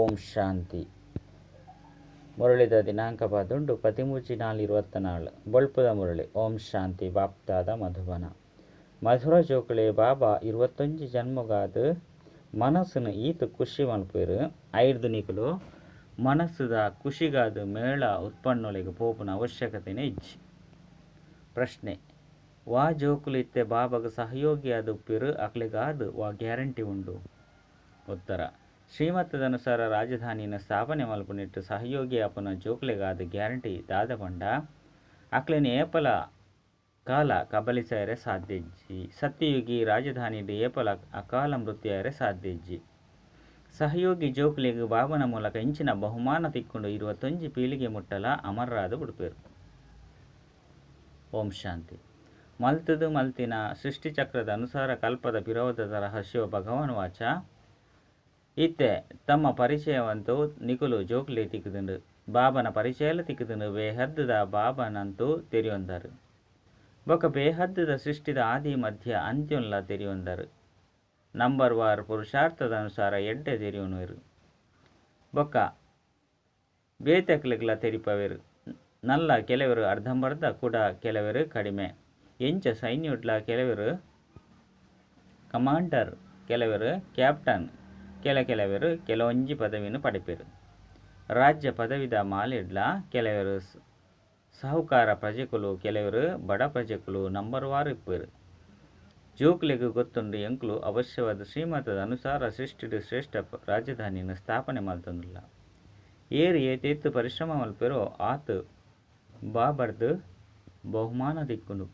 ಓಂ ಶಾಂತಿ. ಮುರಳಿದ ದಿನಾಂಕ ಪದುಂಡು 13/4/24. ಬೊಳ್ಪುದ ಮುರಳಿ. ಓಂ ಶಾಂತಿ. ಬಾಪ್ತಾದ ಮಧುಬನ. ಮಧುರ ಜೋಕುಳೆ ಬಾಬಾ 21 ಜನ್ಮಗಾದ ಮನಸ್ಸುನು ಈತ ಖುಷಿ ಮಲ್ಪೇರು. ಐರ್ದು ನಿಕುಲು ಮನಸ್ಸುದ ಖುಷಿಗಾದ ಮೇಳ ಉತ್ಪನ್ನೊಲೆಗ್ ಪೋಪುನ ಅವಶ್ಯಕತೆನೇ ಇಜ್ಜಿ. ಪ್ರಶ್ನೆ: ವಾ ಜೋಕುಲು ಇತ್ತೆ ಬಾಬಾಗ್ ಸಹಯೋಗಿಯಾದ್ ಉಪ್ಪೇರು ಅಕ್ಲೆಗಾದ್ ವಾ ಗ್ಯಾರಂಟಿ ಉಂಡು? ಉತ್ತರ: ಶ್ರೀಮತದನುಸಾರ ರಾಜಧಾನಿನ ಸ್ಥಾಪನೆ ಮಲ್ಪುನೆಟ್ ಸಹಯೋಗಿ ಆಪುನ ಜೋಕ್ಲೆಗಾದ್ ಗ್ಯಾರಂಟಿ ದಾದ ಪಂಡ ಅಕ್ಲೆನ್ ಏಪಲ ಕಾಲ ಕಬಲಿಸಯೆರೆ ಸಾಧ್ಯ ಇಜ್ಜಿ. ಸತ್ಯಯುಗಿ ರಾಜಧಾನಿಡ್ ಏಪಲ ಅಕಾಲ ಮೃತ್ಯು ಆಯೆರೆ ಸಾಧ್ಯ ಇಜ್ಜಿ. ಸಹಯೋಗಿ ಜೋಕ್ಲೆಗ್ ಬಾಬನ ಮೂಲಕ ಇಂಚಿನ ಬಹುಮಾನ ತಿಕ್ಕುಂಡು 21 ಪೀಳಿಗೆ ಮುಟ್ಟಲ ಅಮರರಾದ್ ಬುಡ್ಪೆರ್. ಓಂ ಶಾಂತಿ. ಮಲ್ತದು ಮಲ್ತಿನ ಸೃಷ್ಟಿಚಕ್ರದ ಅನುಸಾರ ಕಲ್ಪದ ಪಿರವದ ರಹಸ್ಯ ಭಗವಾನ್ ವಾಚ ಇತ್ತೆ ತಮ್ಮ ಪರಿಚಯವಂತೂ ನಿಕುಲು ಜೋಕ್ಲೆ ತಿಕ್ಕುದುಂಡು. ಬಾಬನ ಪರಿಚಯಲ ತಿಕ್ಕುದುಂಡು. ಬೇಹದ್ದುದ ಬಾಬನಂತೂ ತೆರಿಯೊಂದರು. ಬೊಕ ಬೇಹದ್ದುದ ಸೃಷ್ಟಿದ ಆದಿ ಮಧ್ಯ ಅಂತ್ಯೊನ್ಲ ತೆರಿಯೊಂದರು. ನಂಬರ್ ವಾರ್ ಪುರುಷಾರ್ಥದ ಅನುಸಾರ ಎಡ್ಡೆ ತೆರಿಯೊನುವೆರು. ಬೊಕ ಬೇತೆಕ್ಲೆಗ್ಲ ತೆರಿಪವೆರು. ನಲ್ಲ ಕೆಲವರು ಅರ್ಧಂಬರ್ಧ ಕೂಡ ಕೆಲವರು ಕಡಿಮೆ. ಎಂಚ ಸೈನ್ಯಡ್ಲ ಕೆಲವರು ಕಮಾಂಡರ್, ಕೆಲವರು ಕ್ಯಾಪ್ಟನ್, ಕೆಲವರು ಕೆಲವೊಂಜಿ ಪದವಿಯನ್ನು ಪಡೆಪೆರು. ರಾಜ್ಯ ಪದವಿದ ಮಾಲೆಡ್ಲ ಕೆಲವರು ಸಾಹುಕಾರ ಪ್ರಜೆಕುಲು, ಕೆಲವರು ಬಡ ಪ್ರಜೆಕುಲು ನಂಬರ್ ವಾರ್ ಇಪ್ಪೆರು. ಜೋಕ್ಲೆಗ್ ಗೊತ್ತುಂಡು ಎಂಕುಲು ಅವಶ್ಯವಾದ ಶ್ರೀಮತದ ಅನುಸಾರ ಸೃಷ್ಟಿಡ್ ಶ್ರೇಷ್ಠ ರಾಜಧಾನಿಯನ್ನು ಸ್ಥಾಪನೆ ಮಲ್ತೊಂದುಲ್ಲ. ಏರು ಏತೇತು ಪರಿಶ್ರಮ ಮಲ್ಪೆರೋ ಆತ್ ಬಾಬರ್ದು ಬಹುಮಾನ ದಿಕ್ಕುಂಡು.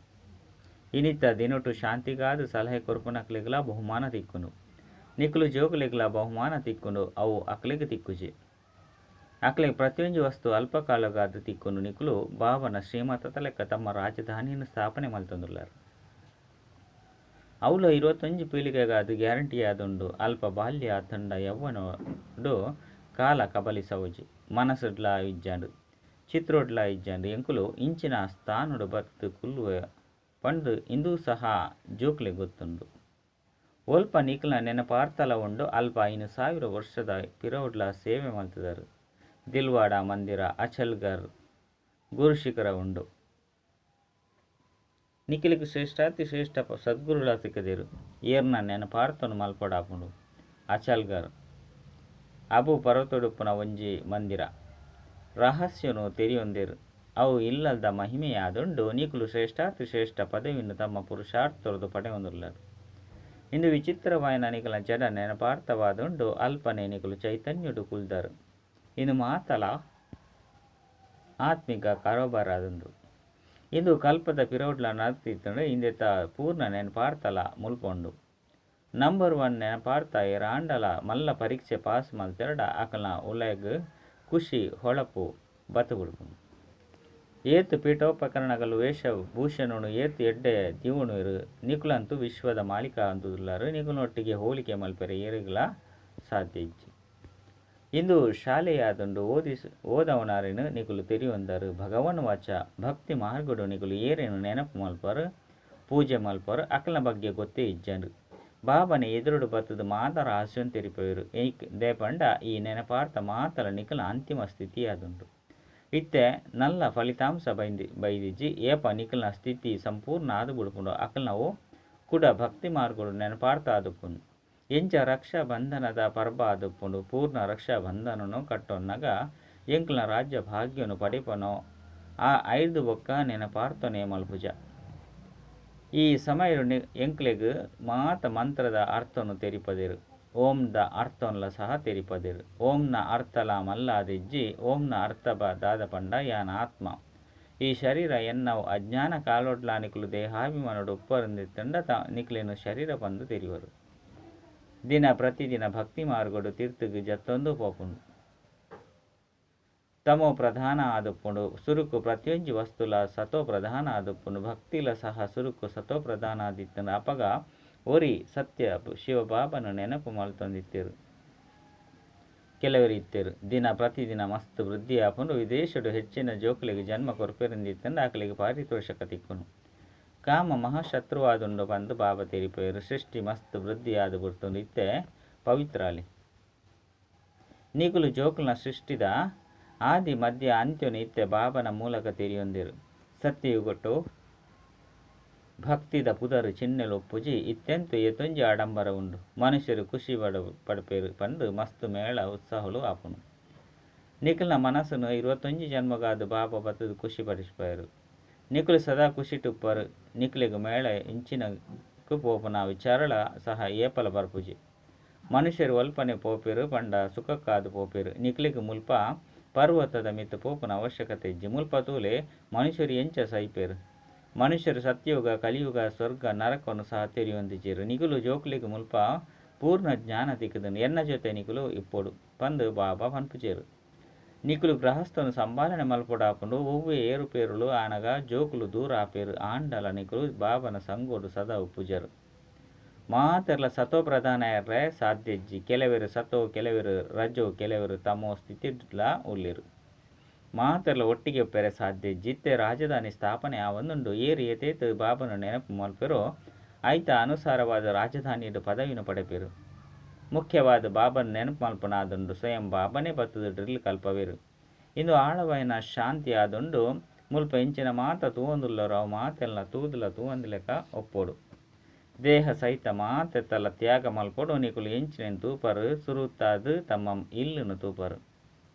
ಇನಿತ ದಿನೊಟು ಶಾಂತಿಗಾದ ಸಲಹೆ ಕೊರ್ಪುನಕ್ಲೆಗ್ಲ ಬಹುಮಾನ ತಿಕ್ಕುಂಡು. ನಿಕುಲು ಜೋಕ್ಲೆಗ್ಲ ಬಹುಮಾನ ತಿಕ್ಕುಂಡು. ಅವು ಅಕ್ಲೆಗ್ ತಿಕ್ಕುಜಿ. ಅಕ್ಲೆಗ್ ಪ್ರತಿಯೊಂಜಿ ವಸ್ತು ಅಲ್ಪಕಾಲಗಾದ ತಿಕ್ಕುಂಡು. ನಿಕುಲು ಬಾಬನ ಶ್ರೀಮತದ ಲೆಕ್ಕ ತಮ್ಮ ರಾಜಧಾನಿಯನ್ನು ಸ್ಥಾಪನೆ ಮಲ್ತೊಂದುಲ್ಲಾರ್. ಅವುಲ 21 ಪೀಳಿಗೆಗಾದ ಗ್ಯಾರಂಟಿಯಾದುಂಡು. ಅಲ್ಪ ಬಾಲ್ಯ ತಂಡ ಯೌವನಡು ಕಾಲ ಕಬಲಿಸವುಜಿ. ಮನಸ್ಸುಡ್ಲ ಇಜ್ಜಾಂಡು, ಚಿತ್ರೋಡ್ಲ ಇಜ್ಜಾಂಡು. ಎಂಕುಲು ಇಂಚಿನ ಸ್ಥಾನಡು ಬತ್ತು ಕುಲ್ಲುವ ಪಂಡು ಇಂದು ಸಹ ಜೋಕ್ಲೆ ಗೊತ್ತುಂಡು. ಒಲ್ಪ ನಿಕುಲ ನೆನಪಾರ್ತಲ ಉಂಡು ಅಲ್ಪ 5000 ವರ್ಷದ ಪಿರವುಡ್ಲ ಸೇವೆ ಮಲ್ತದರು. ದಿಲ್ವಾಡ ಮಂದಿರ ಅಚಲ್ಗರ್ ಗುರುಶಿಖರ ಉಂಡು. ನಿಖಿಲಿಗೆ ಶ್ರೇಷ್ಠಾತಿ ಶ್ರೇಷ್ಠ ಸದ್ಗುರುಳ ಸಿಕ್ಕದಿರು. ಏರ್ನ ನೆನಪಾರ್ತನು ಮಲ್ಪಡಾಪುಂಡು. ಅಚಲ್ಗರ್ ಅಬು ಪರ್ವತೊಡುಪ್ಪುನ ಒಂಜಿ ಮಂದಿರ ರಹಸ್ಯನು ತೆರಿಯೊಂದಿರು. ಅವು ಇಲ್ಲದ ಮಹಿಮೆಯಾದುಂಡು. ನಿಕುಲು ಶ್ರೇಷ್ಠಾತಿ ಶ್ರೇಷ್ಠ ಪದವಿಯನ್ನು ತಮ್ಮ ಪುರುಷಾರ್ಥರದು ಪಡೆಯೊಂದುಲ್ಲರು. ಇಂದು ವಿಚಿತ್ರವಾಯಿನ ನಿಕಲ ಜಡ ನೆನಪಾರ್ಥವಾದುಂಡು. ಅಲ್ಪನೆ ನಿಕುಲು ಚೈತನ್ಯುಡು ಕುಲ್ದರು. ಇಂದು ಮಾತಲ ಆತ್ಮಿಕ ಕಾರೋಬಾರಾದುಂಡು. ಇಂದು ಕಲ್ಪದ ಪಿರೌಡ್ಲ ನಡತಿತ್ತಂಡು. ಇಂದೆತ ಪೂರ್ಣ ನೆನಪಾರ್ಥಲ ಮುಲ್ಪೊಂಡು. ನಂಬರ್ 1 ನೆನಪಾರ್ಥ ಏರಾಂಡಲ ಮಲ್ಲ ಪರೀಕ್ಷೆ ಪಾಸ್ ಮಲ್ತೆರಡ ಅಕಲ್ನ ಉಲಗ್ ಖುಷಿ ಹೊಳಪು ಬತ್ತು ಬಿಡ್ಪುಂಡು. ಏತು ಪೀಠೋಪಕರಣಗಳು ವೇಷಭೂಷಣನು ಏತು ಎಡ್ಡೆ ದೀವಣುವೆರು. ನಿಕುಲಂತೂ ವಿಶ್ವದ ಮಾಲೀಕ ಅಂತುಲ್ಲಾರು. ನಿಕುಲೊಟ್ಟಿಗೆ ಹೋಲಿಕೆ ಮಲ್ಪೆರೆ ಏರಿಗ್ಲ ಸಾಧ್ಯ ಇಜ್ಜಿ. ಇಂದು ಶಾಲೆಯಾದುಂಡು. ಓದವನಾರಿನ ನಿಕುಲು ತೆರಿಯೊಂದರು. ಭಗವಾನ್ ವಾಚ ಭಕ್ತಿ ಮಾರ್ಗಡು ನಿಕುಲು ಏರೇನು ನೆನಪು ಮಲ್ಪರು, ಪೂಜೆ ಮಲ್ಪರು ಅಕಲ್ನ ಬಗ್ಗೆ ಗೊತ್ತೇ ಇಜ್ಜಂಡು. ಬಾಬನ ಎದುರುಡು ಬತ್ತದ ಮಾತ ರಹಸ್ಯನ್ ತೆರಿಪೆರು. ದೇಪಂಡ ಈ ನೆನಪಾರ್ಥ ಮಾತಲ ನಿಕಲ ಅಂತಿಮ ಸ್ಥಿತಿಯಾದುಂಡು. ಇತ್ತೆ ನಲ್ಲ ಫಲಿತಾಂಶ ಬೈದಿಜ್ಜಿ. ಏಪ ನಿಕಲ್ನ ಸ್ಥಿತಿ ಸಂಪೂರ್ಣ ಆದು ಬಿಡ್ಪುಂಡು. ಅಕಲ್ನವು ಕೂಡ ಭಕ್ತಿ ಮಾರ್ಗಡು ನೆನಪಾರ್ಥ ಆದುಪ್ಪುಂಡು. ಎಂಚ ರಕ್ಷಾ ಬಂಧನದ ಪರ್ಬ ಆದುಪ್ಪುಂಡು. ಪೂರ್ಣ ರಕ್ಷಾ ಬಂಧನನು ಕಟ್ಟೊನ್ನಗ ಎಂಕಲ್ನ ರಾಜ್ಯ ಭಾಗ್ಯನು ಪಡಿಪನೋ ಆ ಐದು ಬೊಕ್ಕ ನೆನಪಾರ್ತನೆ ಮಲ್ಪುಜ. ಈ ಸಮಯ ಎಂಕ್ಲೆಗ್ ಮಾತ ಮಂತ್ರದ ಅರ್ಥನು ತೆರಿಪದಿರು. ಓಂದ ಅರ್ಥನ್ಲ ಸಹ ತೆರಿಪದಿರು. ಓಂನ ಅರ್ಥಲ ಮಲ್ಲಾದಿಜ್ಜಿ. ಓಂನ ಅರ್ಥ ದಾದ ಪಂಡ ಯಾನ ಆತ್ಮ. ಈ ಶರೀರ ಎನ್ನವು ಅಜ್ಞಾನ ಕಾಲೊಡ್ಲ ನಿಕುಲು ದೇಹಾಭಿಮಾನಡು ಉಪ್ಪರಂದಿತ್ತಂಡ ನಿಕ್ಲೇನು ಶರೀರ ಬಂದು ತೆರಿವರು. ದಿನ ಪ್ರತಿದಿನ ಭಕ್ತಿ ಮಾರ್ಗಡು ತೀರ್ಥಗೆ ಜತ್ತೊಂದು ಪೋಪುಂಡು. ತಮೋ ಪ್ರಧಾನ ಆದುಪ್ಪುಂಡು. ಸುರುಕು ಪ್ರತಿಯೊಂಜಿ ವಸ್ತುಲ ಸತೋ ಪ್ರಧಾನ ಆದುಪ್ಪುಂಡು. ಭಕ್ತಿಲ ಸಹ ಸುರುಕು ಸತೋ ಪ್ರಧಾನ ಆದಿತ್ತಂಡ ಅಪಗ ಒರಿ ಸತ್ಯ ಶಿವಬಾಬನ ನೆನಪು ಮಲ್ತೊಂದಿತ್ತೆರು. ಕೆಲವರು ಇತ್ತೆರು. ದಿನ ಪ್ರತಿದಿನ ಮಸ್ತ್ ವೃದ್ಧಿ ಆಪುಂಡು. ವಿದೇಶಡು ಹೆಚ್ಚಿನ ಜೋಕ್ಲೆಗ್ ಜನ್ಮ ಕೊರ್ಪೆರಿಂದಿತ್ತಂಡ ಅಕ್ಲೆಗ್ ಪಾರಿತೋಷಕ ತಿಕ್ಕುನು. ಕಾಮ ಮಹಾಶತ್ರುವಾದುಂಡು ಪಂದು ಬಾಬಾ ತೆರಿಪೆರು. ಸೃಷ್ಟಿ ಮಸ್ತ್ ವೃದ್ಧಿ ಆದು ಬಿಡ್ತುಂಡು. ಇತ್ತೆ ಪವಿತ್ರಾಲಿ. ನಿಕುಲು ಜೋಕುಲ್ನ ಸೃಷ್ಟಿದ ಆದಿ ಮಧ್ಯ ಅಂತ್ಯೊನು ಇತ್ತೆ ಬಾಬನ ಮೂಲಕ ತೆರಿಯೊಂದೆರ್. ಸತ್ಯಯುಗೊಟು ಭಕ್ತಿದ ಪುದರ್ ಚಿಹ್ನೆಲು ಉಪ್ಪುಜಿ. ಇತ್ತೆಂತು ಏತೊಂಜಿ ಆಡಂಬರ ಉಂಡು. ಮನುಷ್ಯರು ಖುಷಿ ಪಡ್ಪೇರು ಪಂದ್ ಮಸ್ತ್ ಮೇಳ ಉತ್ಸಾಹಲು ಆಪುನು. ನಿಕುಲ್ನ ಮನಸ್ಸುನು 21 ಜನ್ಮಗಾದ್ ಬಾಬಾ ಬತ್ತುದು ಖುಷಿ ಪಡಿಸ್ಪೇರು. ನಿಕುಲು ಸದಾ ಖುಷಿಟ್ ಉಪ್ಪರು. ನಿಕುಲೆಗ್ ಮೇಳ ಇಂಚಿನಕ್ ಪೋಪುನ ವಿಚಾರಲ ಸಹ ಏಪಲ ಬರ್ಪುಜಿ. ಮನುಷ್ಯರು ಒಲ್ಪನೆ ಪೋಪೆರು ಪಂಡ ಸುಖಕ್ಕಾದ್ ಪೋಪೆರು. ನಿಕುಲೆಗ್ ಮುಲ್ಪ ಪರ್ವತದ ಮಿತ್ತ್ ಪೋಪುನ ಅವಶ್ಯಕತೆ ಇಜ್ಜಿ. ಮುಲ್ಪ ತೂಲೆ ಮನುಷ್ಯರು ಎಂಚ ಸೈಪೆರು. ಮನುಷ್ಯರು ಸತ್ಯಯುಗ ಕಲಿಯುಗ ಸ್ವರ್ಗ ನರಕನು ಸಹ ತೆರಿಯೊಂದಿಜೆರು. ನಿಕುಲು ಜೋಕುಲೆಗ್ ಮುಲ್ಪ ಪೂರ್ಣ ಜ್ಞಾನ ತಿಕ್ಕುದುಂಡು. ಎನ್ನ ಜೊತೆ ನಿಕುಲು ಇಪ್ಪೊಡು ಪಂದ್ ಬಾಬಾ ಪನ್ಪುಜೆರು. ನಿಕುಲು ಗೃಹಸ್ಥನು ಸಂಭಾಲನೆ ಮಲ್ಪೊಡಾಪುಂಡು. ಒವ್ವೆ ಏರುಪೇರುಲು ಆನಗ ಜೋಕುಲು ದೂರ ಆಪೇರು. ಆಂಡಲ ನಿಕುಲು ಬಾಬನ ಸಂಗೋಡು ಸದಾ ಉಪ್ಪುಜರು. ಮಾತೆರ್ಲ ಸತೋ ಪ್ರಧಾನ ಏರ್ರೆ ಸಾಧ್ಯ ಇಜ್ಜಿ. ಕೆಲವೆರು ಸತೋ ಕೆಲವೆರು ರಜೋ ಕೆಲವೆರು ತಮೋ ಸ್ಥಿತಿಡ್ಲ ಉಲ್ಲೆರು. ಮಾತೆರ್ಲ ಒಟ್ಟಿಗೆ ಉಪ್ಪೆರೆ ಸಾಧ್ಯ ಇಜ್ಜಿ. ಇತ್ತೆ ರಾಜಧಾನಿ ಸ್ಥಾಪನೆ ಆವೊಂದುಂಡು. ಏರು ಏತೇತ್ ಬಾಬನ ನೆನಪು ಮಲ್ಪೆರೋ ಐತ ಅನುಸಾರವಾದ ರಾಜಧಾನಿಡ್ ಪದವಿನ ಪಡೆಪೆರು. ಮುಖ್ಯವಾದ ಬಾಬನ ನೆನಪು ಮಲ್ಪುನ ಆದುಂಡು. ಸ್ವಯಂ ಬಾಬನೇ ಬತ್ತುದು ಡ್ರಿಲ್ ಕಲ್ಪವೆರು. ಇಂದು ಆಳವಾಯಿನ ಶಾಂತಿ ಆದುಂಡು. ಮುಲ್ಪ ಇಂಚಿನ ಮಾತ ತೂವೊಂದುಲ್ಲರು ಅವು ಮಾತೆಲ್ಲ ತೂದುಲ ತೂವಂದಿಲೆಕ ಒಪ್ಪೊಡು. ದೇಹ ಸಹಿತ ಮಾತೆತ್ತಲ ತ್ಯಾಗ ಮಲ್ಪೊಡು. ನಿಕುಲು ಎಂಚಿನ ತೂಪರು ಸುರುತ್ತಾದ್ ತಮ್ಮ ಇಲ್ಲುನು ತೂಪರು.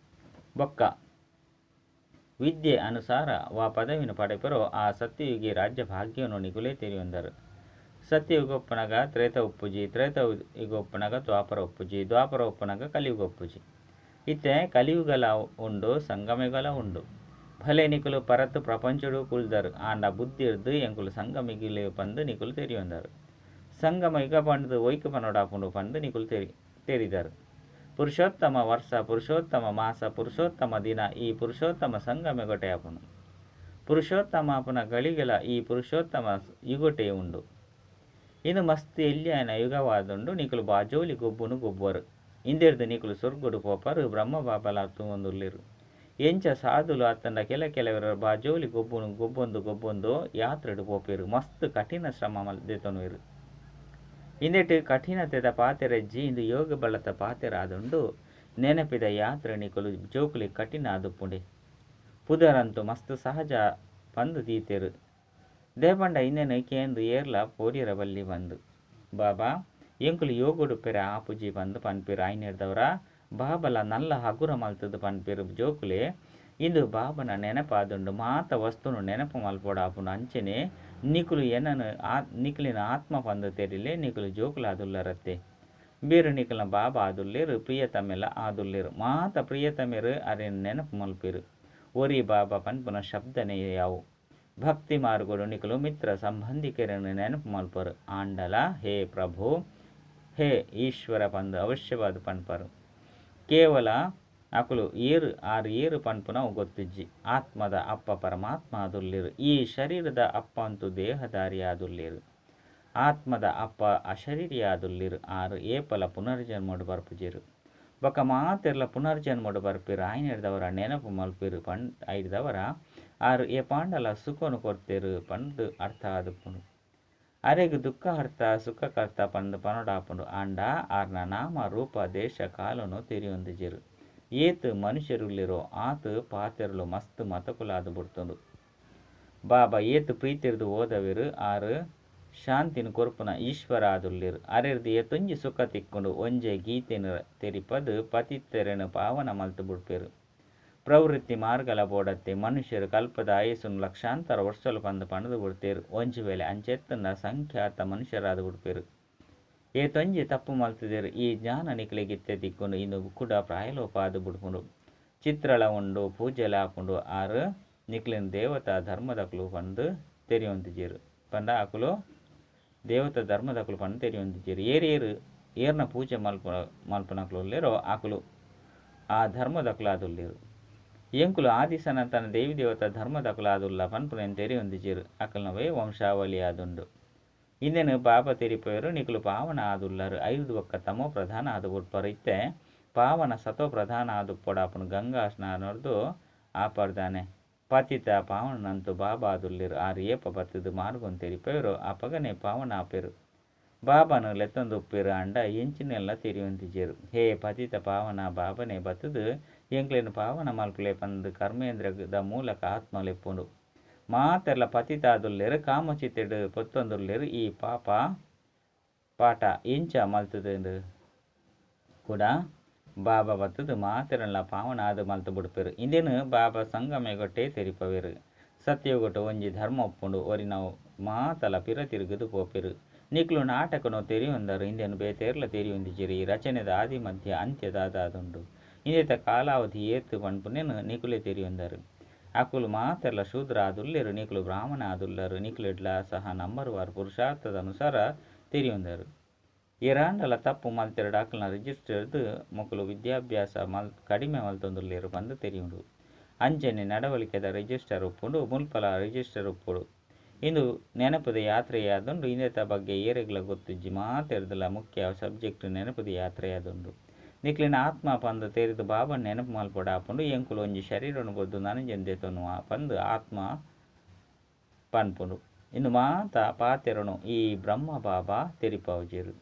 ಬೊಕ್ಕ ವಿದ್ಯೆ ಅನುಸಾರ ವಾ ಪದವಿನ ಪಡೆಪೆರೋ ಆ ಸತ್ಯಯುಗಿ ರಾಜ್ಯ ಭಾಗ್ಯನು ನಿಕುಲೇ ತೆರಿಯೊಂದರು. ಸತ್ಯಯುಗ ಉಪ್ಪುನಗ ತ್ರೇತ ಉಪ್ಪುಜಿ, ತ್ರೇತ ಯುಗ ಉಪ್ಪುನಗ ದ್ವಾಪರ ಉಪ್ಪುಜಿ, ದ್ವಾಪರ ಉಪ್ಪುನಗ ಕಲಿಯುಗ ಉಪ್ಪುಜಿ. ಇತ್ತೆ ಕಲಿಯುಗಲ ಉಂಡು ಸಂಗಮಿಗಲ ಉಂಡು. ಭಲೆ ನಿಕುಲು ಪರತ್ ಪ್ರಪಂಚಡು ಕುಲ್ದರು ಆಂಡ ಬುದ್ಧಿರ್ದು ಎಂಕುಲು ಸಂಗಮಿಗಿಲೆ ಪಂದ್ ನಿಕುಲು ತೆರಿಯೊಂದರು. ಸಂಗಮ ಯುಗ ಪಂಡ್ದು ಒಯ್ಕ್ ಪನೊಡಾಪುಂಡು ಪಂದ್ ನಿಕುಲು ತೆರಿದರು. ಪುರುಷೋತ್ತಮ ವರ್ಷ ಪುರುಷೋತ್ತಮ ಮಾಸ ಪುರುಷೋತ್ತಮ ದಿನ ಈ ಪುರುಷೋತ್ತಮ ಸಂಗಮಿಗೊಟೆ ಆಪುಂಡು. ಪುರುಷೋತ್ತಮ ಆಪುನ ಗಳಿಗೆಲ ಈ ಪುರುಷೋತ್ತಮ ಯುಗೊಟೆ ಉಂಡು. ಇದು ಮಸ್ತ್ ಎಲ್ಯಾಯನ ಯುಗವಾದುಂಡು. ನಿಕುಲು ಬಾಜೋಲಿ ಗೊಬ್ಬುನು ಗೊಬ್ಬರು. ಇಂದೆರ್ದು ನಿಕುಲು ಸ್ವರ್ಗಡು ಪೋಪರು. ಬ್ರಹ್ಮ ಬಾಬಲ ತೂವೊಂದುಲ್ಲೆರು. ಎಂಚ ಸಾಧುಲು ಅತ್ತಂಡ ಕೆಲ ಕೆಲವರು ಬಾಜೋಲಿ ಗೊಬ್ಬುನು ಗೊಬ್ಬೊಂದು ಗೊಬ್ಬೊಂದು ಯಾತ್ರೆಡ್ ಪೋಪೆರು. ಮಸ್ತ್ ಕಠಿಣ ಶ್ರಮ ದೆತೊನುವೆರು. ಇಂದೆಟ್ ಕಠಿಣತೆದ ಪಾತೆರಜ್ಜಿ. ಇಂದು ಯೋಗ ಬಲತ ಪಾತೆರಾದುಂಡು. ನೆನಪಿದ ಯಾತ್ರೆ ನಿಕುಲು ಜೋಕುಲಿ ಕಠಿಣ ಆದುಪ್ಪುಂಡೆ. ಪುದರಂತು ಮಸ್ತ್ ಸಹಜ ಪಂದು ದೀತೆರು. ದೇಪಂಡ ಇಂದೆನ್ ಕೇಂದು ಏರ್ಲ ಪೋಡಿಯರ ಬಲ್ಲಿ ಪಂದು. ಬಾಬಾ ಎಂಕುಲು ಯೋಗಡು ಪೆರೆ ಆಪುಜಿ ಪಂದು ಪನ್ಪೆರು. ಐನೆರ್ದವರ ಬಾಬಲ ನಲ್ಲ ಹಗುರ ಮಲ್ತದು ಪನ್ಪೆರು. ಜೋಕುಲೆ ಇಂದು ಬಾಬನ ನೆನಪಾದುಂಡು. ಮಾತ ವಸ್ತುನು ನೆನಪು ಮಲ್ಪೊಡಾಪುಂಡು. ಅಂಚನೆ ನಿಕುಲು ಎನ್ನನು ನಿಕುಲಿನ ಆತ್ಮ ಪಂದು ತೆರಿಲೆ. ನಿಕುಲು ಜೋಕುಲಾದುಲ್ಲರತ್ತೆ. ಬೇರು ನಿಕುಲ್ನ ಬಾಬಾ ಆದುಲ್ಲೇರು, ಪ್ರಿಯತಮೆಲ ಆದುಲ್ಲೇರು. ಮಾತ ಪ್ರಿಯತಮೆರು ಅರೆನ್ ನೆನಪು ಮಲ್ಪೆರು. ಒರಿ ಬಾಬಾ ಪನ್ಪುನ ಶಬ್ದನೇ ಯಾವು. ಭಕ್ತಿ ಮಾರ್ಗಡು ನಿಕುಲು ಮಿತ್ರ ಸಂಬಂಧಿಕರನ್ನು ನೆನಪು ಮಲ್ಪರು. ಆಂಡಲ ಹೇ ಪ್ರಭು ಹೇ ಈಶ್ವರ ಪಂದು ಅವಶ್ಯವಾದ ಪನ್ಪರು. ಕೇವಲ ಅಕುಲು ಏರು ಆರು ಏರು ಪನ್ಪುನವು ಗೊತ್ತಿಜ್ಜಿ. ಆತ್ಮದ ಅಪ್ಪ ಪರಮಾತ್ಮ ಆದುಲ್ಲೇರು. ಈ ಶರೀರದ ಅಪ್ಪ ಅಂತೂ ದೇಹಧಾರಿ ಆದುಲ್ಲೇರು. ಆತ್ಮದ ಅಪ್ಪ ಅಶರೀರಿ ಆದುಲ್ಲೇರು. ಆರು ಏಪಲ ಪುನರ್ಜನ್ಮಡು ಬರ್ಪುಜೆರು. ಬೊಕ್ಕ ಮಾತೆರ್ಲ ಪುನರ್ಜನ್ಮಡು ಬರ್ಪೆರು. ಆಯ್ನೆರ್ದವರ ನೆನಪು ಮಲ್ಪೆರು ಐರ್ದವರ ಆರು ಏಪಾಂಡಲ ಸುಖನು ಕೊರ್ತೆರು ಪಂದು ಅರ್ಥ ಆದುಪ್ಪುಂಡು. ಅರೆಗ್ ದುಃಖ ಅರ್ಥ ಸುಖಕರ್ತ ಪಂದು ಪನೊಡಾಪುಂಡು. ಆಂಡ ಆರ್ನ ನಾಮ ರೂಪ ದೇಶ ಕಾಲನು ತೆರಿಯೊಂದಿಜೆರು. ಏತ್ ಮನುಷ್ಯರುಲ್ಲೆರೋ ಆತ್ ಪಾತೆರಲು ಮಸ್ತ್ ಮತಕುಲಾದು ಬುಡ್ತುಂಡು. ಬಾಬಾ ಏತ್ ಪ್ರೀತಿರ್ದು ಓದವೆರು. ಆರು ಶಾಂತಿನ ಕೊರ್ಪುನ ಈಶ್ವರ ಆದುಲ್ಲೆರು. ಅರೆರ್ದು ಏತೊಂಜಿ ಸುಖ ತಿಕ್ಕುಂಡು. ಒಂಜೆ ಗೀತೆನು ತೆರಿಪದು ಪತಿತೆರೆನು ಪಾವನ ಮಲ್ತು ಬುಡ್ಪೆರು. ಪ್ರವೃತ್ತಿ ಮಾರ್ಗಲ ಬೋಡತ್ತೆ. ಮನುಷ್ಯರು ಕಲ್ಪದ ಆಯಸ್ಸುನು ಲಕ್ಷಾಂತರ ವರ್ಷಲು ಪಂದು ಪಣದು ಬುಡ್ತೇರು. ಒಂಜಿ ವೇಳೆ ಅಂಚೆತ್ತಂಡ ಸಂಖ್ಯಾತ ಮನುಷ್ಯರಾದ ಬುಡ್ಪೆರು. ಏತೊಂಜಿ ತಪ್ಪು ಮಲ್ತುದೆರು. ಈ ಜ್ಞಾನ ನಿಕುಲೆಗಿತ್ತೆ ತಿಕ್ಕುಂಡು. ಇಂದು ಕೂಡ ಪ್ರಾಯಲೋಪ ಆದು ಬುಡ್ಪುಂಡು. ಚಿತ್ರಳ ಉಂಡು ಪೂಜೆಲ ಆಪುಂಡು. ಆರು ನಿಕ್ಲೆನ್ ದೇವತಾ ಧರ್ಮದಕುಲು ಪಂದು ತೆರಿಯೊಂದಿಜೆರು. ಪಂಡ ಅಕುಲು ದೇವತಾ ಧರ್ಮದಕುಲು ಪಂದು ತೆರಿಯೊಂದಿಜೆರು. ಏರೇರು ಏರ್ನ ಪೂಜೆ ಮಲ್ಪುನಕುಲು ಉಲ್ಲೆರೋ ಅಕುಲು ಆ ಧರ್ಮದಕುಲು ಆದುಲ್ಲೆರು. ಎಂಕುಲು ಆದಿ ಸನಾತನ ದೇವಿ ದೇವತಾ ಧರ್ಮದಕುಲು ಆದುಲ್ಲ ಪನ್ಪುನೆನ್ ತೆರಿಯೊಂದಿಜೆರು. ಅಕಲ್ನವೇ ವಂಶಾವಳಿ ಆದುಂಡು. ಇಂದೆನು ಬಾಬಾ ತೆರಿಪೆರು. ನಿಕುಲು ಪಾವನ ಆದುಲ್ಲರು. ಐದು ಬೊಕ್ಕ ತಮೋ ಪ್ರಧಾನ ಆದು ಬುಡ್ಪರು. ಇತ್ತೆ ಪಾವನ ಸತೋ ಪ್ರಧಾನ ಆದು ಪೊಡಾಪುನು. ಗಂಗಾ ಸ್ನಾನರ್ದು ಆಪರ್ದಾನೆ ಪತಿತ ಪಾವನಂತು ಬಾಬಾ ಆದುಲ್ಲೆರು. ಆರು ಏಪ ಬತ್ತದು ಮಾರ್ಗೊಂದು ತೆರಿಪೆರು. ಆಪಗನೆ ಪಾವನ ಆಪೆರು. ಬಾಬಾನು ಲೆತ್ತೊಂದುಪ್ಪೆರು ಆಂಡ ಎಂಚಿನೆಲ್ಲ ತೆರಿಯೊಂತಿಜೆರು. ಹೇ ಪತಿತ ಪಾವನ ಬಾಬನೆ ಬತ್ತುದು ಎಂಕ್ಲೆನ್ ಪಾವನ ಮಲ್ಪುಲೆ ಪಂದ್ ಕರ್ಮೇಂದ್ರದ ಮೂಲಕ ಆತ್ಮ ಲೆಪ್ಪುಂಡು. ಮಾತೆರ್ಲ ಪತಿತಾದುಲ್ಲೆರ್ ಕಾಮಚಿತೆಡ್ ಪೊತ್ತೊಂದುಲ್ಲೆರ್ ಈ ಪಾಪ ಪಾಠ ಎಂಚ ಮಲ್ತುದುಂಡು. ಕೂಡ ಬಾಬಾ ಬತ್ತುದು ಮಾತೆರೆನ್ಲ ಪಾವನ ಆದ್ ಮಲ್ತು ಬುಡ್ಪೆರು. ಇಂದೆನ್ ಬಾಬಾ ಸಂಗಮಯುಗಟ್ಟೇ ತೆರಿಪವೆರು. ಸತ್ಯಯುಗಟ್ ಒಂಜಿ ಧರ್ಮ ಉಪ್ಪುಂಡು ಒರಿನವು ಮಾತಲ ಪಿರ ತಿರುಗುದು ಪೋಪೆರು. ನಿಕುಲು ನಾಟಕನು ತೆರಿಯೊಂದರು ಇಂದೆನ್ ಬೇತೇರ್ಲ ತೆರಿಯೊಂದಿಜ್ಜೆರ್. ಈ ರಚನೆದ ಆದಿ ಮಧ್ಯ ಅಂತ್ಯ ದಾದಾದುಂಡು. ಇಂದೆತ ಕಾಲಾವಧಿ ಏತ್ ಪನ್ಪುನೆನ್ ನಿಕುಲೇ ತೆರಿಯೊಂದರು. ಅಕುಲು ಮಾತೆರ್ಲ ಶೂದ್ರ ಆದುಲ್ಲೆರ್ ನಿಕುಲು ಬ್ರಾಹ್ಮಣ ಆದುಲ್ಲರ್. ನಿಕುಲೆಡ್ಲ ಸಹ ನಂಬರ್ ವಾರ್ ಪುರುಷಾರ್ಥದ ಅನುಸಾರ ತೆರಿಯೊಂದರು. ಏರಾಂಡಲ ತಪ್ಪು ಮಲ್ತೆರ್ಡ ಅಕಲ್ನ ರಿಜಿಸ್ಟರ್ಡ್ ಮೊಕುಲು ವಿದ್ಯಾಭ್ಯಾಸ ಕಡಿಮೆ ಮಲ್ತೊಂದುಲ್ಲೆರ್ ಪಂದ್ ತೆರಿಯುಂಡು. ಅಂಚನೆ ನಡವಳಿಕೆದ ರಿಜಿಸ್ಟರ್ ಉಪ್ಪುಂಡು ಮುಲ್ಪಲ ರಿಜಿಸ್ಟರ್ ಉಪ್ಪುಡು. ಇಂದು ನೆನಪುದ ಯಾತ್ರೆಯಾದುಂಡು ಇಂದೆತ ಬಗ್ಗೆ ಏರೆಗ್ಲ ಗೊತ್ತಿಜ್ಜಿ. ಮಾತೆರ್ದಲ ಮುಖ್ಯ ಸಬ್ಜೆಕ್ಟ್ ನೆನಪುದ ಯಾತ್ರೆಯಾದುಂಡು. ನಿಕ್ಲೆನ ಆತ್ಮ ಪಂದ್ ತೆರಿದು ಬಾಬನ್ ನೆನಪು ಮಲ್ಪೊಡಾಪುಂಡು. ಎಂಕುಲು ಒಂಜಿ ಶರೀರನು ಬೊರ್ದು ನನೊಂಜೆನ್ ದೆತೊನುವ ಪಂದ್ ಆತ್ಮ ಪನ್ಪುಂಡು. ಇಂದು ಮಾತ ಪಾತೆರನು ಈ ಬ್ರಹ್ಮ ಬಾಬಾ ತೆರಿಪಾವುಜೆರ್.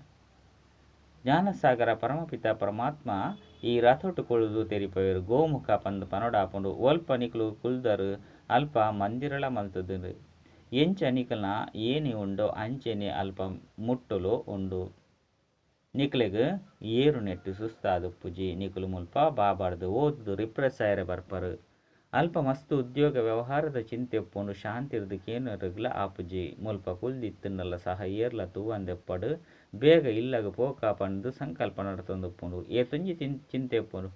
ಜ್ಞಾನಸಾಗರ ಪರಮಪಿತ ಪರಮಾತ್ಮ ಈ ರಥೋಟು ಕುಳ್ಳುದು ತೆರಿಪವೆರು. ಗೋಮುಖ ಪಂದ್ ಪನೊಡಾಪುಂಡು. ಒಲ್ಪ ನಿಕುಲು ಕುಲ್ದರು ಅಲ್ಪ ಮಂದಿರಲ ಮಲ್ತುದುಂಡು. ಎಂಚ ನಿಕಲ್ನ ಏಣಿ ಉಂಡೋ ಅಂಚನೆ ಅಲ್ಪ ಮುಟ್ಟುಲು ಉಂಡು. ನಿಕ್ಲೆಗ್ ಏರುನೆಟ್ ಸುಸ್ತಾದುಪ್ಪುಜಿ. ನಿಕುಲು ಮುಲ್ಪ ಬಾಬಾರ್ದು ಓದುದು ರಿಫ್ರೆಶ್ ಆಯೆರೆ ಬರ್ಪರ್. ಅಲ್ಪ ಮಸ್ತ್ ಉದ್ಯೋಗ ವ್ಯವಹಾರದ ಚಿಂತೆ ಉಪ್ಪುಂಡು. ಶಾಂತಿರ್ದ್ ಕೇನರೆಗ್ಲ ಆಪುಜಿ. ಮುಲ್ಪ ಕುಲ್ದಿತ್ತುಂಡಲ ಸಹ ಏರ್ಲ ತೂವಂದೆಪ್ಪಡು ಬೇಗ ಇಲ್ಲಗ್ ಪೋಕ ಪಂದ್ ಸಂಕಲ್ಪ ನಡತೊಂದುಪ್ಪುಂಡು. ಏತೊಂಜಿ ಚಿಂತೆ ಉಪ್ಪುಂಡು.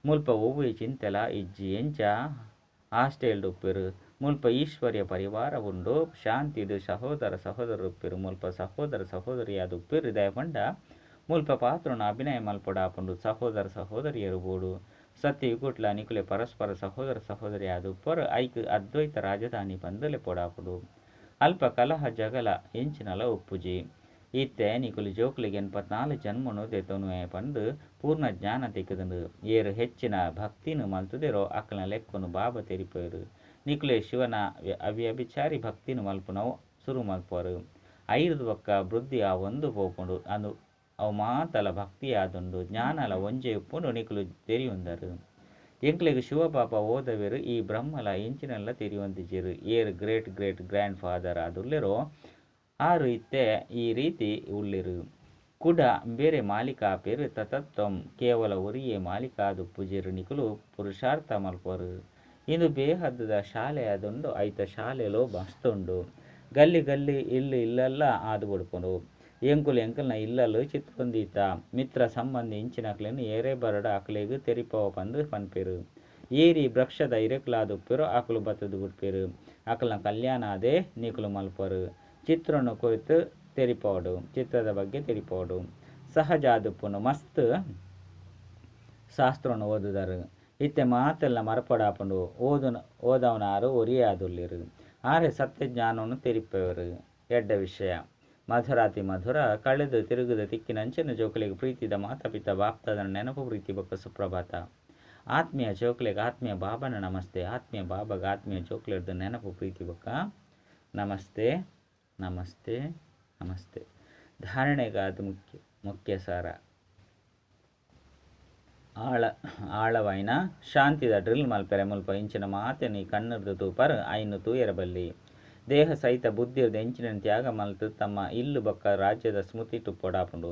ಮುಲ್ಪ ಒವ್ವೇ ಚಿಂತೆಲ ಇಜ್ಜಿ. ಎಂಚ ಹಾಸ್ಟೆಲ್ಡ್ ಉಪ್ಪೆರು. ಮುಲ್ಪ ಈಶ್ವರ್ಯ ಪರಿವಾರ ಉಂಡು. ಶಾಂತಿಡ್ ಸಹೋದರ ಸಹೋದರರು ಉಪ್ಪೆರು. ಮುಲ್ಪ ಸಹೋದರ ಸಹೋದರಿಯಾದ್ ಉಪ್ಪೆರು. ದಾಯೆ ಪಂಡ ಮುಲ್ಪ ಪಾತ್ರನ ಅಭಿನಯ ಮಲ್ಪೊಡಾಪುಂಡು. ಸಹೋದರ ಸಹೋದರಿಯರು ಬೋಡು. ಸತ್ಯಯುಗಟ್ಲ ನಿಕುಲೆ ಪರಸ್ಪರ ಸಹೋದರ ಸಹೋದರಿ ಆದ್ ಉಪ್ಪರು. ಐಕ್ ಅದ್ವೈತ ರಾಜಧಾನಿ ಪಂದ್ ಲೆಪ್ಪೊಡಾಪುಂಡು. ಅಲ್ಪ ಕಲಹ ಜಗಳ ಎಂಚಿನಲ ಉಪ್ಪುಜಿ. ಇತ್ತೆ ನಿಕುಲು ಜೋಕುಲೆಗ್ 84 ಜನ್ಮನು ದೆತೊನುವೆ ಪಂದ್ ಪೂರ್ಣ ಜ್ಞಾನ ತಿಕ್ಕುದುಂಡು. ಏರ್ ಹೆಚ್ಚಿನ ಭಕ್ತಿನ್ ಮಲ್ತುದೆರೋ ಅಕಲ್ನ ಲೆಕ್ಕೊನು ಬಾಬಾ ತೆರಿಪವೆರು. ನಿಕುಲೆ ಶಿವನ ಅವ್ಯಭಿಚಾರಿ ಭಕ್ತಿನ್ ಮಲ್ಪುನವು ಸುರು ಮಲ್ಪುವರು. ಐರ್ದ್ ಬೊಕ್ಕ ವೃದ್ಧಿ ಆವೊಂದು ಪೋಪುಂಡು. ಅಂದು ಅವು ಮಾತಲ ಭಕ್ತಿಯಾದುಂಡು. ಜ್ಞಾನಲ ಒಂಜೇ ಉಪ್ಪುಂಡು ನಿಕುಲು ತೆರಿಯೊಂದರು. ಎಂಕ್ಲೆಗ್ ಶಿವಬಾಬಾ ಓದವೆರು. ಈ ಬ್ರಹ್ಮಲ ಎಂಚಿನೆಲ್ಲ ತೆರಿಯೊಂದಿಜ್ಜೆರ್. ಏರ್ ಗ್ರೇಟ್ ಗ್ರೇಟ್ ಗ್ರ್ಯಾಂಡ್ ಫಾದರ್ ಆದುಲ್ಲೆರೋ ಆರು ಇತ್ತೆ ಈ ರೀತಿ ಉಲ್ಲೆರು. ಕುಡ ಬೇರೆ ಮಾಲೀಕ ಆಪೆರ್. ತತತ್ವಂ ಕೇವಲ ಒರಿಯೇ ಮಾಲೀಕ ಆದುಪ್ಪುಜೆರ್. ನಿಕುಲು ಪುರುಷಾರ್ಥ ಮಲ್ಪುವರು. ಇಂದು ಬೇಹದ್ದ ಶಾಲೆ ಆದುಂಡು. ಐತ ಶಾಲೆಲು ಮಸ್ತ್ ಉಂಡು. ಗಲ್ಲಿ ಗಲ್ಲಿ ಇಲ್ಲು ಇಲ್ಲಲ್ಲ ಆದ್ ಬುಡ್ಪುಂಡು. ಎಂಕುಲು ಎಂಕಲ್ನ ಇಲ್ಲಲು ಚಿತ್ರೊಂದೀತ ಮಿತ್ರ ಸಂಬಂಧಿ ಇಂಚಿನಕ್ಲೆನ್ ಏರೇ ಬರಡ ಅಕ್ಲೆಗ್ ತೆರಿಪಾವ ಪಂದ್ ಪನ್ಪೆರು. ಏರಿ ವೃಕ್ಷದ ಇರೆಕುಲಾದುಪ್ಪೆರೋ ಅಕುಲು ಬತ್ತುದು ಬುಡ್ಪೆರು. ಅಕಲ್ನ ಕಲ್ಯಾಣ ಆದೇ ನಿಕುಲು ಮಲ್ಪರು. ಚಿತ್ರನು ಕುರಿತು ತೆರಿಪಾವಡು. ಚಿತ್ರದ ಬಗ್ಗೆ ತೆರಿಪಾವಡು. ಸಹಜ ಆದುಪ್ಪುಂಡು. ಮಸ್ತ್ ಶಾಸ್ತ್ರನು ಓದುದರು. ಇತ್ತೆ ಮಾತೆಲ್ಲ ಮರಪಡಾಪುಂಡು. ಓದವನಾರು ಒರಿಯೇ ಆದುಲ್ಲೆರು. ಆರೆ ಸತ್ಯಜ್ಞಾನವನ್ನು ತೆರಿಪವರು. ಎಡ್ಡ ವಿಷಯ. ಮಧುರಾತಿ ಮಧುರ ಕಳೆದು ತಿರುಗುದ ತಿಕ್ಕಿನಂಚಿನ ಜೋಕುಲೆಗ್ ಪ್ರೀತಿದ ಮಾತಾಪಿತ ಬಾಪ್ತಾದನ ನೆನಪು ಪ್ರೀತಿ ಬೊಕ್ಕ ಸುಪ್ರಭಾತ. ಆತ್ಮೀಯ ಜೋಕುಲೆಗ್ ಆತ್ಮೀಯ ಬಾಬನ ನಮಸ್ತೆ. ಆತ್ಮೀಯ ಬಾಬಾಗ ಆತ್ಮೀಯ ಜೋಕುಲೆರ್ದು ನೆನಪು ಪ್ರೀತಿ ಬೊಕ್ಕ ನಮಸ್ತೆ ನಮಸ್ತೆ ನಮಸ್ತೆ. ಧಾರಣೆಗಾದ ಮುಖ್ಯ ಮುಖ್ಯ ಸಾರ. ಆಳವಾಯಿನ ಶಾಂತಿದ ಡ್ರಿಲ್ ಮಲ್ಪೆರೆ ಮುಲ್ಪ ಇಂಚಿನ ಮಾತೆನ್ ಈ ಕಣ್ಣುರ್ದು ತೂಪರ್ ಐನು ತೂಯೆರೆ ಬಲ್ಲಿ. ದೇಹ ಸಹಿತ ಬುದ್ಧಿರ್ದ ಎಂಚಿನ ತ್ಯಾಗ ಮಲ್ತು ತಮ್ಮ ಇಲ್ಲು ಬೊಕ್ಕ ರಾಜ್ಯದ ಸ್ಮೃತಿ ತುಪ್ಪೊಡಾಪುಂಡು.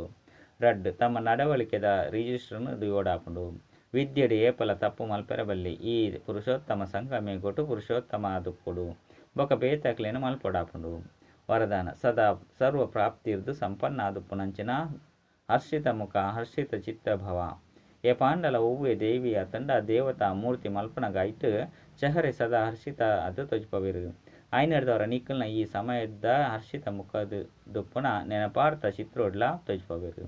ರಡ್ಡ್ ತಮ್ಮ ನಡವಳಿಕೆದ ರಿಜಿಸ್ಟರ್ನು ದಿವೊಡಾಪುಂಡು. ವಿದ್ಯೆಡ್ ಏಪಲ ತಪ್ಪು ಮಲ್ಪೆರೆ ಬಲ್ಲಿ. ಈ ಪುರುಷೋತ್ತಮ ಸಂಗಮೇಗೊಟು ಪುರುಷೋತ್ತಮ ಆದುಪ್ಪೊಡು. ಬೊಕ್ಕ ಬೇತಕ್ಲೆನ್ ಮಲ್ಪೊಡಾಪುಂಡು. ವರದಾನ ಸದಾ ಸರ್ವ ಪ್ರಾಪ್ತಿರ್ದು ಸಂಪನ್ನ ಆದುಪ್ಪುನಂಚಿನ ಹರ್ಷಿತ ಮುಖ ಹರ್ಷಿತ ಚಿತ್ತಭವ. ಏಪಾಂಡಲ ಒವ್ವೆ ದೇವಿ ಅತಂಡ ದೇವತಾ ಮೂರ್ತಿ ಮಲ್ಪುನಗ ಐಟ್ ಚಹರೆ ಸದಾ ಹರ್ಷಿತ ಅದು ತೊಜ್ಪವೆರು. ಐನೆಡ್ದವರ ನಿಕಲ್ನ ಈ ಸಮಯದ ಹರ್ಷಿತ ಮುಖದ ದುಪ್ಪುನ ನೆನಪಾರ್ಥ ಚಿತ್ರೋಡ್ಲ ತೊಜ್ಪವೆರು.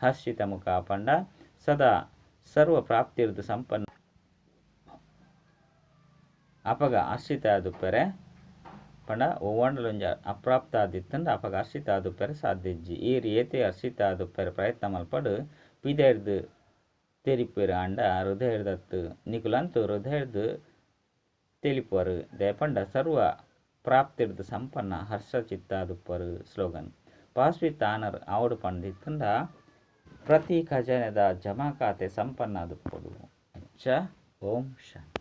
ಹರ್ಷಿತ ಮುಖ ಪಂಡ ಸದಾ ಸರ್ವ ಪ್ರಾಪ್ತಿರ್ದು ಸಂಪನ್ನ ಅಪಗ ಹರ್ಷಿತ ಆದುಪ್ಪೆರೆ ಪಂಡ ಒವ್ವಾಂಡಲೊಂಜಿ ಅಪ್ರಾಪ್ತ ಆದಿತ್ತಂಡ ಅಪಗ ಹರ್ಷಿತ ಆದುಪ್ಪೆರೆ ಸಾಧ್ಯ ಇಜ್ಜಿ. ಏರ್ ಏತೇ ಹರ್ಷಿತ ಆದುಪ್ಪೆರೆ ಪ್ರಯತ್ನ ಮಲ್ಪಡು ಪಿದರ್ದು ತೆರಿಪೆರು ಆಂಡ ಹೃದಯದತ್ತು ನಿಕುಲಂತೂ ಹೃದಯದ ತೆಲಿಪುವರು. ದಯಪಂಡ ಸರ್ವ ಪ್ರಾಪ್ತಿರ್ದು ಸಂಪನ್ನ ಹರ್ಷ ಚಿತ್ತಾದುಪ್ಪರು. ಸ್ಲೋಗನ್. ಪಾಸ್ ವಿತ್ ಆನರ್ ಆವೊಡು ಪಂದಿತ್ತುಂಡ ಪ್ರತಿ ಖಜಾನೆದ ಜಮಾ ಖಾತೆ ಸಂಪನ್ನ ಆದುಪ್ಪೊಡು. ಅಂಚ ಓಂ ಶಾಂತಿ.